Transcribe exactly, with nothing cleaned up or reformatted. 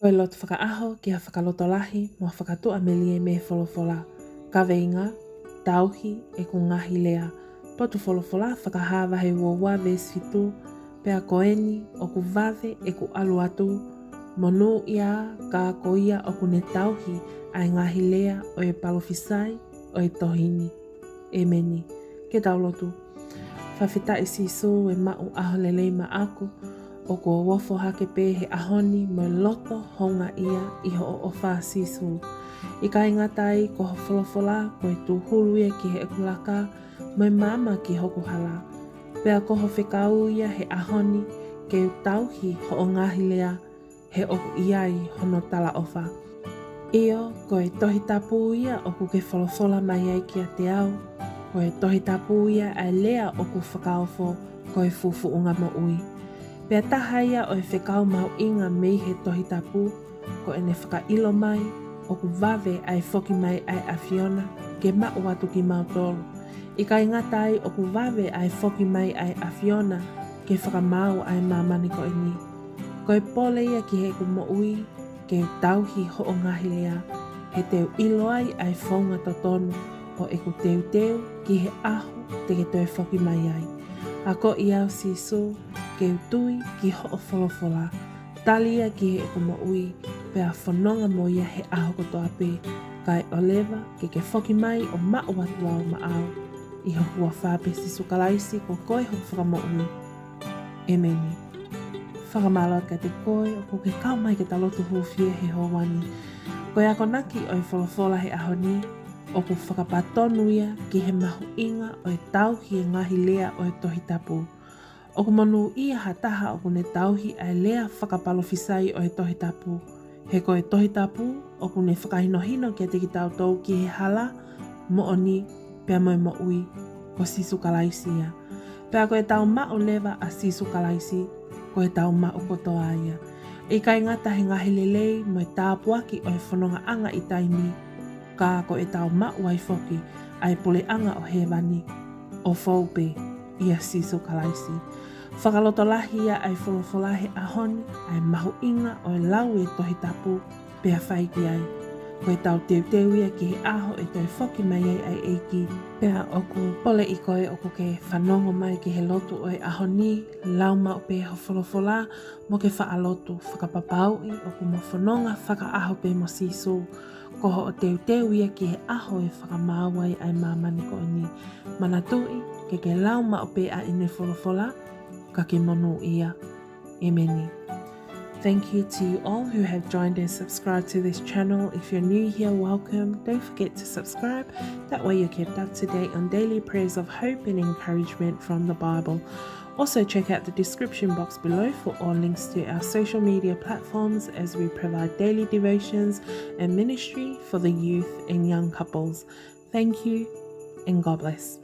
Ko e lotu fakaʻaho ki ha fakalotolahi mo ha fakatuʻamelie mei he folofola. Kaveinga: Tauhi ʻeku ngaahi lea. Potu folofola, Fakahā vahe ua ua veesi fitu: Pea ko eni, ʻoku vave ʻeku ʻalu atu, monūʻia ā, ka ko ia ʻoku ne tauhi ʻa e ngaahi lea ʻo e palōfisai ʻo e tohi ni. ʻEmeni. Ke tau lotu. Fakafetaʻi Sīsū, ʻe maʻu ʻaho lelei maʻaku, ʻoku ou ofo hake pē he ʻaho ni mo e loto houngaʻia ʻi hoʻo ʻofa Sīsū. ʻIkai ngata ai, ko hoʻo folofola ko e tūhulu ia ki heʻeku laka, mo e maama ki hoku hala. Pea ko hoʻo fekau ia he ʻaho ni ke u tauhi hoʻo ngaahi lea, he ʻoku ʻi ai hono talaʻofa. ʻIo, ko e Tohi Tapu ia ʻoku ke folofola mai ai kiate au. Ko e Tohi Tapu ia ʻa e lea ʻoku fakaofo, ko e fuʻufuʻunga moʻui. Pea taha ia ʻo e fekau mahuʻinga mei he Tohi Tapu, ko ʻene fakaʻilo mai ʻoku vave ʻa e foki mai ʻa e ʻAfiona ke maʻu atu kimautolu. ʻIkai ngata ai, ʻoku vave ʻa e foki mai ʻa e ʻAfiona ke fakamaau ʻa e māmani ko eni. Ko e pole ia ki heʻeku moʻui, ke u tauhi hoʻo ngaahi lea, he te u ʻilo ai ʻa e founga totonu ʻo ʻeku teuteu ki he ʻaho te ke toe foki mai ai. Akoʻi au Sīsū ke u tui ki hoʻo folofola, tali ia ki heʻeku moʻui, pea fononga mo ia he ʻaho kotoa pē, kae ʻoua leva ke ke foki mai ʻo maʻu atu au maʻau. ʻI ho huafa pē Sīsū Kalaisi, ko koe hoku Fakamoʻui. ʻEmeni. Fakamālō atu kiate koe ʻoku ke kau mai ke ta lotu hūfia he houa ni. Ko e akonaki ʻo e folofola he ʻaho ni ʻoku fakapatonu ia ki he mahuʻinga ʻo e tauhi e ngaahi lea ʻo e Tohi Tapu. ʻOku monūʻia ha taha ʻoku ne tauhi ʻa e lea fakapalōfisai ʻo e Tohi Tapu. He ko e Tohi Tapu ʻoku ne fakahinohino kiate kitautolu ki he hala, moʻoni, pea mo e moʻui, ko Sīsū Kalaisi ia. Pea ko ʻetau maʻu leva ʻa Sīsū Kalaisi, ko ʻetau maʻu kotoa ia. ʻIkai ngata he ngaahi lelei mo e tāpuaki ʻo e fonongaʻanga ʻi taimi, ka ko ʻetau maʻu ai foki ʻa e puleʻanga ʻo hēvani, ʻo fou pē ʻia Sīsū Kalaisi. Fakalotolahi ia ʻa e folofola he ʻaho ni, ʻa e mahuʻinga ʻo e lau e Tohi Tapu, pea fai ki ai. Ko ʻetau teuteu ia ki he ʻaho ʻe toe foki mai ai ʻa e ʻEiki. Pea ʻoku poleʻi koe ʻoku ke fanongo mai ki he lotu ʻo e ʻaho ni, lau maʻu pē ho folofola, mo ke faʻa lotu, fakapapauʻi ʻoku mo fononga fakaʻaho pē mo Sīsū. Ko hoʻo teuteu ia ki he ʻaho ʻe fakamaau ai ʻa e māmani ko eni. Manatuʻi, ke ke lau maʻu pē ʻa ʻene folofola, ka ke monūʻia. ʻEmeni. Thank you to you all who have joined and subscribed to this channel. If you're new here, welcome. Don't forget to subscribe. That way you're kept up to date on daily prayers of hope and encouragement from the Bible. Also, check out the description box below for all links to our social media platforms as we provide daily devotions and ministry for the youth and young couples. Thank you and God bless.